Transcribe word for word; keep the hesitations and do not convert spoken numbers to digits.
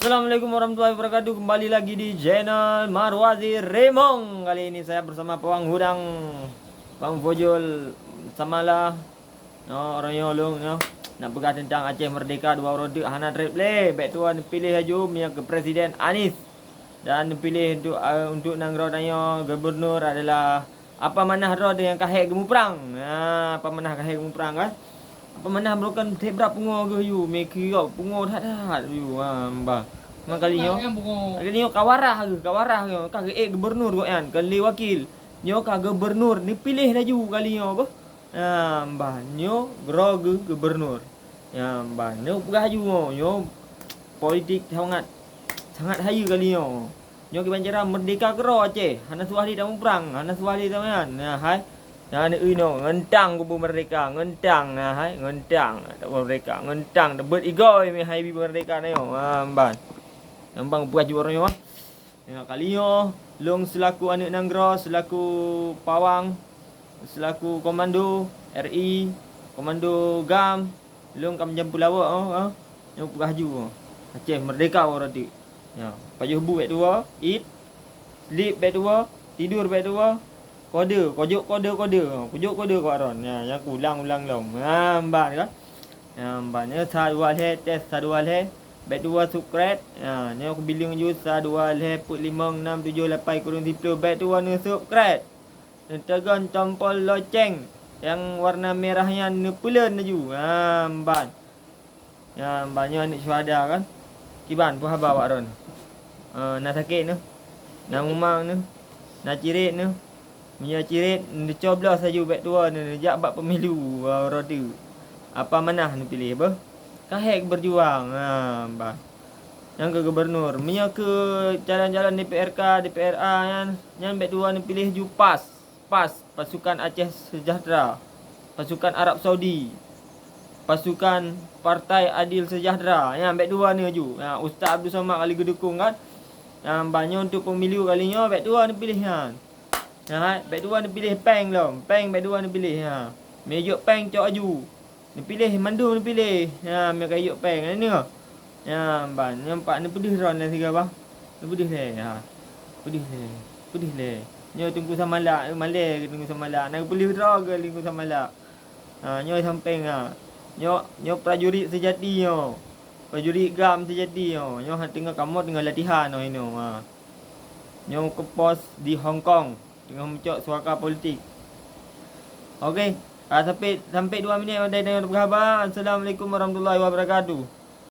Assalamualaikum warahmatullahi wabarakatuh. Kembali lagi di channel Marwazi Remong. Kali ini saya bersama Pawang Hudang, Pawang Fojol Samala. No, orang nyoe lôn nyoe nak peugah tentang Aceh Merdeka dua uroe teuk hana treb lé. Bèk tuan piléh laju meunyoe keu Presiden Anies. Dan piléh untuk, eh, untuk nanggroe tanyoe gubernur adalah Apa Manah droe nyang ka hék geumuprang. Ha, Apa Manah ka hék geumuprang kan? Apa Manah meureukan treb brat pungo geuh yue, meukiok pungo that-that yue. Ha, bah. Maka kali nyoe, kali nyoe ka warah geuh, ka warah geuh, ka geuék gubernur gobnyan, ka lé wakil. Nyoe ka gubernur, neupiléh laju kali nyoe beuh. Ha, bah, nyoe droe geuh gubernur. Ya, bah, nyoe peugah laju nyoe, nyoe politik sangat, sangat hayeue kali nyoe. Nyoe kiban cara merdeka keudroe Aceh, hana suah lé tamuprang, hana suah lé tameunan. Nah, hai. Nah, ni inoe, ngon tang kubu merdeka, ngon tang, nah, hai, ngon tang, tak merdeka, ngon tang, teubeuet igoe meuhai bi merdeka na nyoe. Ha, mban. Nambang buah juara nyoe. Ya, kali nyoe, lôn selaku aneuk nanggroe, selaku pawang, selaku komando R I, komando GAM, lôn ka meujampu lawok, oh, oh. Nyoe peugah ju, oh. Aceh merdeka uroe teuk. Ya, pajoh bu bèk tuwo, eat, sleep bèk tuwo, tidur bèk tuwo, kode, kojok kode, kode, oh, kojok kode keu Aron. Ya, nyang kuulang-ulang lom. Ha, mban kan? Ya, mban nyoe sa dua lhèe, tes sa dua lhèe. Bèk tuwo subscribe. Ya, nyoe kubileung ju sa dua lhèe peuet limong nam tujoh lapan kureueng siplôh. Bèk tuwo neusubscribe. Neuteugon tompol loceng nyang warna merah nyan neupeuleuen laju. Ha, mban. Ya, mban nyoe aneuk syuhada kan. Kiban peue haba awak droen? Eh, na sakét neuh? Na mumang neuh? Na cirét neuh? Meunyoe cirét, neucoblos laju bèk tuwo neuh, neujak bak pemilu, uroe teuk. Apa Manah neupiléh beuh? Ka hék beujuang, ha, mban. Nyang keu gubernur. Meunyoe keu calon-calon D P R K, D P R A nyan, nyan bèk tuwo neupiléh ju PAS. PAS, Pasukan Aceh Sejahtera, Pasukan Arab Saudi, Pasukan Partai Adil Sejahtera. Nyan bèk tuwo neuh ju. Nyan Ustaz Abdul Somad kali geudukong kan. Nyan ban nyoe untuk pemilu kali nyoe bèk tuwo neupiléh nyan. Nyan, bèk tuwo neupiléh péng lom. Péng bèk tuwo neupiléh. Ha. Meujok péng cok aju. Neupiléh mandum neupiléh. Ya, meunyoe ka iyok péng, na nyoe. Ya, ban, nyoe pat neupeudeuh droen lam siga bah. Neupeudeuh lé, ha. Peudeuh lé. Peudeuh lé. Nyoe Teungku Samalak, eh, malèe Teungku Samalak. Na geupeuleuh droe keu Teungku Samalak. Ha, nyoe sampéng, ha. Nyoe, nyoe prajurit seujati nyoe. Prajurit GAM seujati nyoe. Nyoe teungoh kamoe teungoh latihan nyoe inoe, ha. Nyoe keu pos di Hong Kong. Teungoh meucok suaka politik. Oke, ah, sampai, sampai dua minit, wadai, dai, dai, haba. Assalamualaikum warahmatullahi wabarakatuh.